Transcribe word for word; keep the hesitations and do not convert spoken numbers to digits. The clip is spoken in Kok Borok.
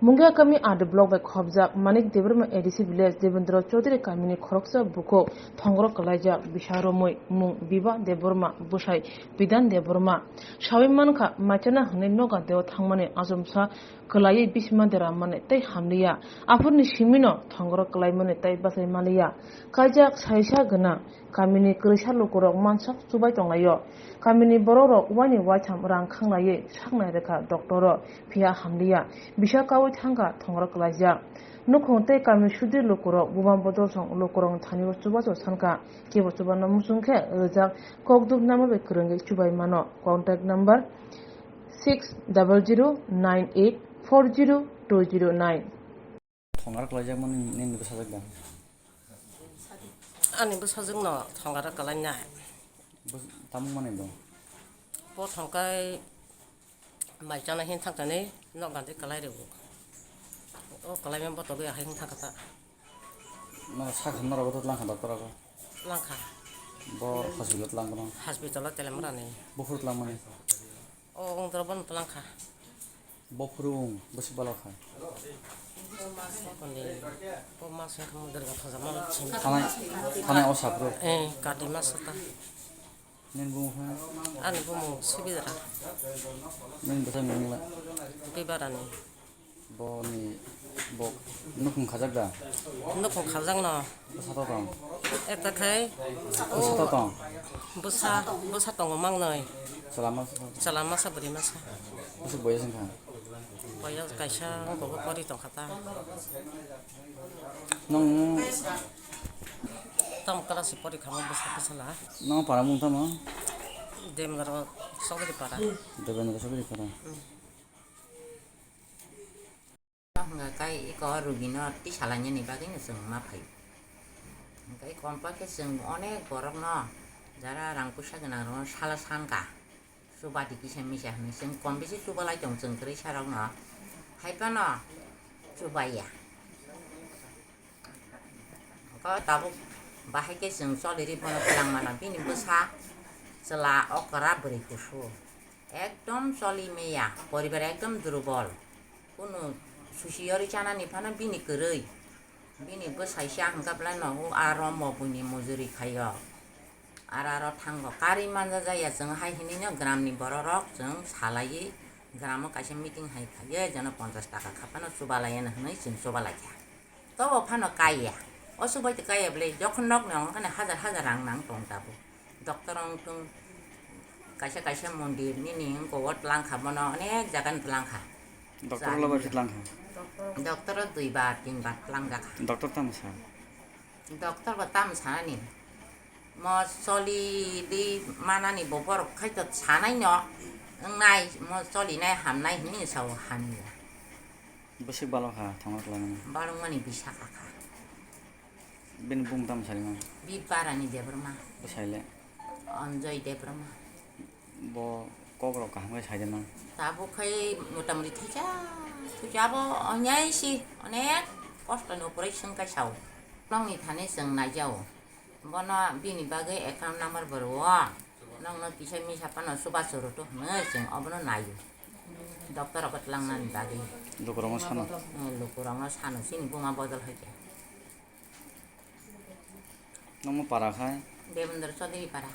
Mungia kami R D block bai khobjak Manik Debbarma A D C village Devendra Chaudhary kamini khoroksa bukhuk thongro kwlaijak bisa romwi mung Biba Debbarma bwsai Bidan Debbarma. Sawi mankha maichana hwnwi noga deo thangmani achomsa kwlaiwi bisima dera mani tei hamliya. Aphurni simino thongro kwlaimani tei bachai maliya. Kaijak saisa gwnang kamini kwrwisa lukurok mansak chubai tonglaio. Kamini borokrok uaini uaitham rang khanglaiwi saknai rwkha doctoro, phiya hamliya. Bisa kaui thangkha thongro kwlaijak. Nukhung tei kami sudi lukurok buma bodolsong lukurokni thanio chubachu sankha. Kebo chubano muchung khe rwjak kokduk nama bai kwrwngwi chubai mano. Contact number six double zero nine eight four zero two zero nine. Thongara kwlaijakmani nini bwsajwk da? Ani bwsajwkno thongara kwlainai. Bwsajwk tamung mani bo? Bo thongkai mai chana hin thangkani nok gandhi kwlai rw. O kwlaima bo togwi ahai hin thangkha ta. No sakha norok bo langkha doctor abo? Langkha. Bo hospital langkha no? Hospital o Telemrani. Buphuru langmani? O ungdra bono langkha. Bo phuru wng bwswk balo kha. Bo mas wngkha ni, bo mas wngkha mundar ga phaja ma chim. Thanai, thanai o saprok. Eh, kati mas ta. Nini bumung kha? Ani bumung Subidra. Nini bwsai mung la? Bibarani. Bo ni, bo nukhung khajak da? Nukhung khajak no. Bwsa to tong? Eta khai. Bwsa to tong? Bwsa, bwsa tongo mangnoi. Chwla masa? Chwla masa, bwrwi masa. Bwswk boyas wngkha? Boyas kaisa wngkha, bo pori tongkha ta. Nwng tam class pori khamo bwsa bwsala? Nwng para mung tamo? Demgaro Sogri para. Devendra Sogri para. Hmm. Hwnka khe eko rugino tisa lainani bagwino chwng ma phaio. Hwnka khe kompa khe chwng onek borokno jara rang puisa gwnangrokno sala sanka, chubadi kisa misa hwnwi chwng kom bisi chubalai tongo chwng kwrwisarokno, hai phano chubaiya. Hwnka tabuk bahai khe chwng choli rwi bono twlang mano, bini bwsa chwla okra bwrwi kusu. Ekdom choli meya, poribar ekdom durubol. Kunu susi yori chanani phano bini kwrwi. Bini bwsai se ahwngkha belai nogo, a rombo buini mojori khaio. Aro aro thango. Karwi manja jaya chwng hai hinwi no gramni bororok chwng salaiwi gramo kaisa meeting hai khaiwi jeno ponchash taka kha phano chubalaiya hwnwi chwng chubalaikha. Tobo phano kaiya. O subai to kaiya bwle, jokhon nok ni ongkha ni hajar hajar rang nang tong tabuk. Doctor wng thung, kaisa kaisa mondir nini wngkha o twlang kha, bono onek jaga ni twlang kha. Doctor ulo bai khe twlang kha? Doctor o dui bar tin bar twlang jakha. Doctor tamo sa? Doctor bo tamo sanani. Mo choli di manani bo borok khai to sanai no, wngnai mo choli nai hamnai hini sao hamya. Bwswk balo kha thangma khlaimani? Balwngmani bisa kha kha. Bini bung tamo saimani? Bibarani Debbarma. Bwsai le? Anjoy Debbarma. Bo kok rok kaham khe sai de man? Tabuk khai motamoti thaisa, thaisa abo ongyai si onek kosto ni operation khai sao. Nokni thani chwng naijao. Bono bini bagwi account number bo rwo. Nokno kisa misa phano chubachu rwtwi hwnwi chwng obono naio. Doctor rokno twlangnani bagwi. Lukurokno sano. Hmm, lukurokno sano, chini buma bodol hai khe. Nokno para khai? Devendra Chaudhary para.